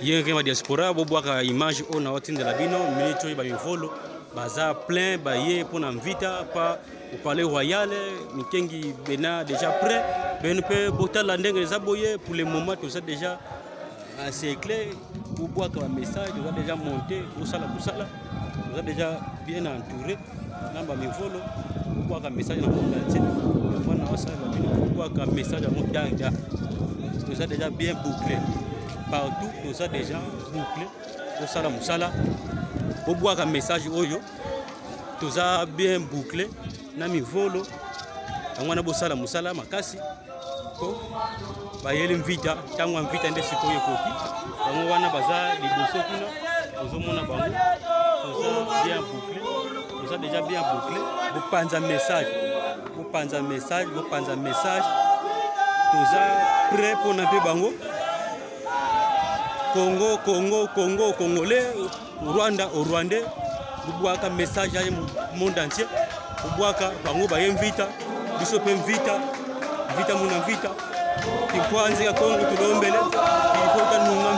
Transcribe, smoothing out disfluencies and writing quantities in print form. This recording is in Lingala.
Ye ngema diaspora, bobwaka image oyo naotindela bino minute oyo. Bamivolo baza plein, baye mpona mvita pa au palais royal. Mikengi bena déjà prêt, beno mpe botala ndenge eza boye. Pour le moment toza déjà encerclé. Bobwaka bamessage, toza déjà monté, bosala mosala, toza déjà bien entouré na bamivolo. Bobwaka message na monde entier, wana osala bino, bobwaka message yango danga. Toza déjà bien bouclé partout, toza déjà bouclé. Tosala mosala, bobwaka message oyo, toza bien bouclé na mivolo yango wana. Bosala mosala makasi po bayeli mvita. Ntango ya mvita nde sikoyo ekoki. Bango wana baza liboso kuna, ozomona bango. Toza bien bouclé, toza déjà bien bouclé. Bopanza message, bopanza message, bopanza message. Toza prêt mpona mpe bango. Congo, Congo, Congo, Congolais, Rwanda au Rwandais, bobwaka message ya monde entier, bobwaka. Bango baye mvita, biso mpe mvita, mvita muna mvita. Kinkwanzi ya Kongo, tulombele ilifota nunga.